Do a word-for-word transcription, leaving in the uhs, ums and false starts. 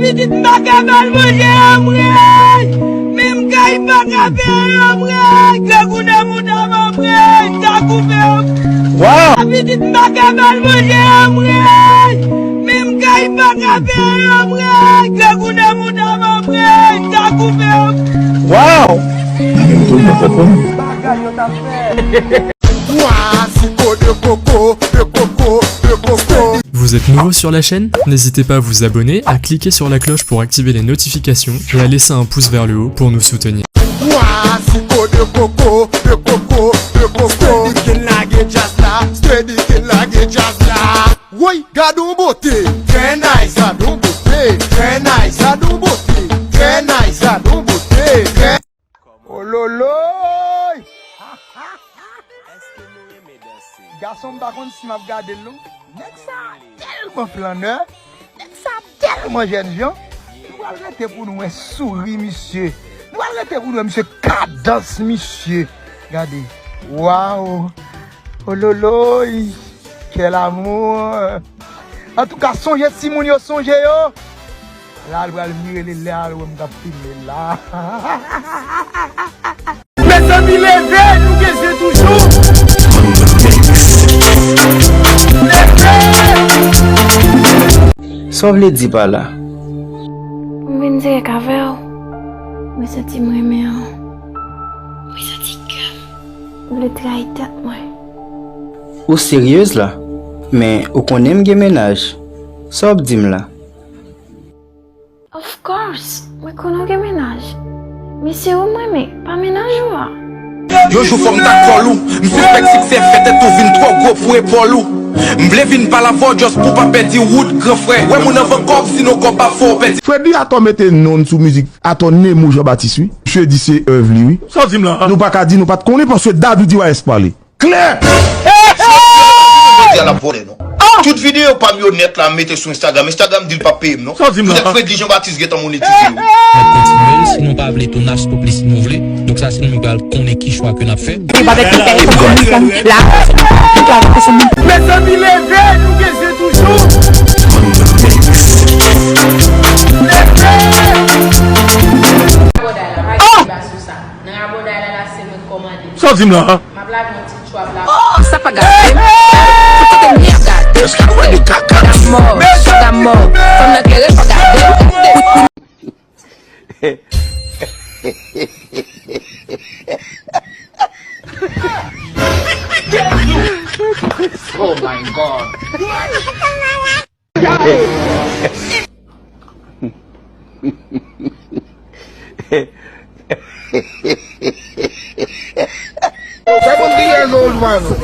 Pitit m pa ka ba l manje, anmwey! Menm kay pa ka fè, anmwey! Grangou nan mouda m, anmwey! Sa koupe, anmwey! Waw! Pitit m pa ka ba l manje, anmwey! Menm kay pa ka fè, anmwey! Grangou nan mouda m, anmwey! Sa koupe, anmwey! Waw! Bagay yo t ap fè. Mwa, siko de koko, de koko, de koko. Vous êtes nouveau sur la chaîne ? N'hésitez pas à vous abonner, à cliquer sur la cloche pour activer les notifications et à laisser un pouce vers le haut pour nous soutenir. Mwa, siko de koko, de koko, de koko. Steady Ken lage djaz la, Steady Ken lage djaz la. Woy, gad on bote, Trè nice, gad on bote, Trè nice, gad on bote, Trè nice, gad on bote, Trè Ololoy! Èske nou renmen danse? Gason m pa konn si m ap gade l non. Nèg sa tèlman flannè. Nèg sa tèlman jènjan. Nou pral rete pou nou wè souri misye. Nou pral rete pou nou wè misye kadans misye. Gade. Waw! Ololoy! Quel amour! Antouka, sonje timoun yo, sonje yo! La, l pral vire li, lè al wè m k ap filme l la. Mezanmi, leve, nou bezwen toujou. Leve! Sa w vle di pa la? M vin dirèk avè w. Mwen santi m renmen w. Mwen santi kè m vle trayi tèt mwen. Ou seryez la? Men ou konnen m gen mennaj. Sa w ap di m la? Of course, mwen konnen w gen mennaj. Men se ou m renmen, pa mennaj ou a. Yon jou fò m ta kòl ou. M sispèk siksè fè tèt ou vin twò gwo pou epòl ou. M vle vin pale avè w just pou pa pèdi wout, gran frè. Wè moun anvan kòb, sinon kòb pa fè w pèdi. Fredi atò mete non n sou mizik, atò Nemo Jean Baptiste wi. Misye di se èv li wi. Sa w di m la? Nou pa ka di nou pa t konnen paske David U S pale. Klè! Jodi a l ap vòlè non. Tout videyo pa m yo nèt la m mete sou Instagram. Instagram di l p ap peye m non. Sa w di m la? Poutèt Fredi Jean Baptiste gentan monetize wi. N ap kontinye l, si nou pa vle tou n achte plis si nou vle. Donk sa se nou menm ki pral konnen ki chwa ke n ap fè. Li pa fè ti tèlefòn, tèlefòn la. Mezanmi leve, nou bezwen toujou. Leve! Nan rabòday la, la se mwen k kòmande. Sa w di m la? M ap lave yon ti chwab la. Oh, sa pa gade. Tout kote m ye ap gade. Damò, damò. Fanm nan klere pa gade. Oh my God. Fè moun kriye zo w jwenn ou.